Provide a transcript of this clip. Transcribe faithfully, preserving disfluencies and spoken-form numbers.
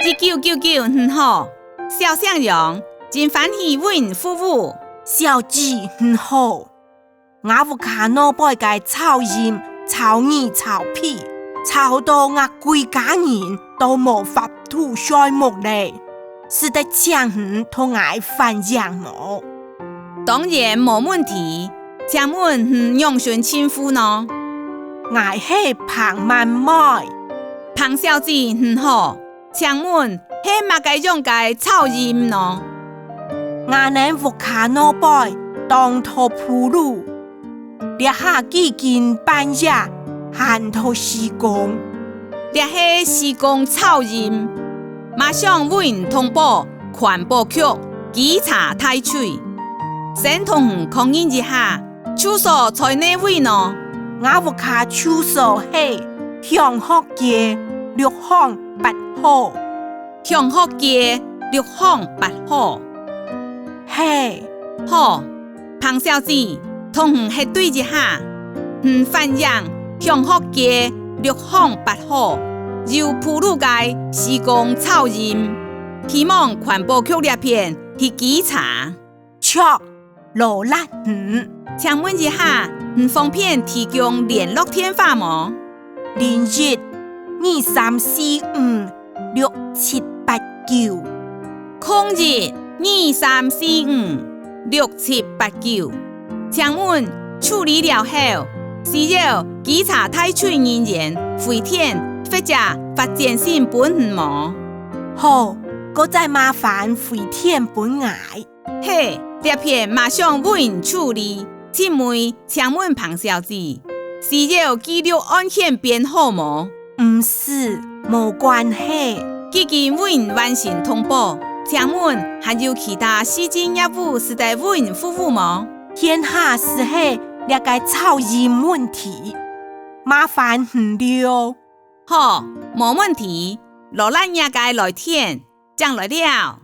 一九九九，你好，小姓楊，真歡喜為你服務。小姐，你好，吾屋下外背个噪音吵耳吵鼻，吵到吾歸家人都無法度睡目咧。使得請你同𠊎反映無？當然無問題，請問你仰般稱呼呢？𠊎係彭滿妹。彭小姐，你好，請問係麼个樣个噪音呢？吾等屋下外背當多鋪路，這下幾近半夜還在施工。這係施工噪音，馬上為你通報環保局稽查大隊。先同你確認一下，住所在哪位呢？吾屋下住所係向學街六巷八號。向學街六巷八號。係。好，彭小姐，同你核對一下，你反映向學街六巷八號有鋪路个施工噪音，希望環保局這片去稽查。 著，勞力你。請問一下，你方便提供聯絡電話無？零一二三四五六七八九。空一二三四五六七八九。請問處理了後，需要稽查大隊人員回電或者發簡訊分你無？好，過再麻煩回電分𠊎。 係，這片馬上為你處理。請問，請問彭小姐，需要記錄案件編號無？毋使，無關係。既經為你完成通報，請問還有其他市政業務使得為你服務無？現下就係這个噪音問題，麻煩你了。好，無問題，勞力若个來電，正來尞。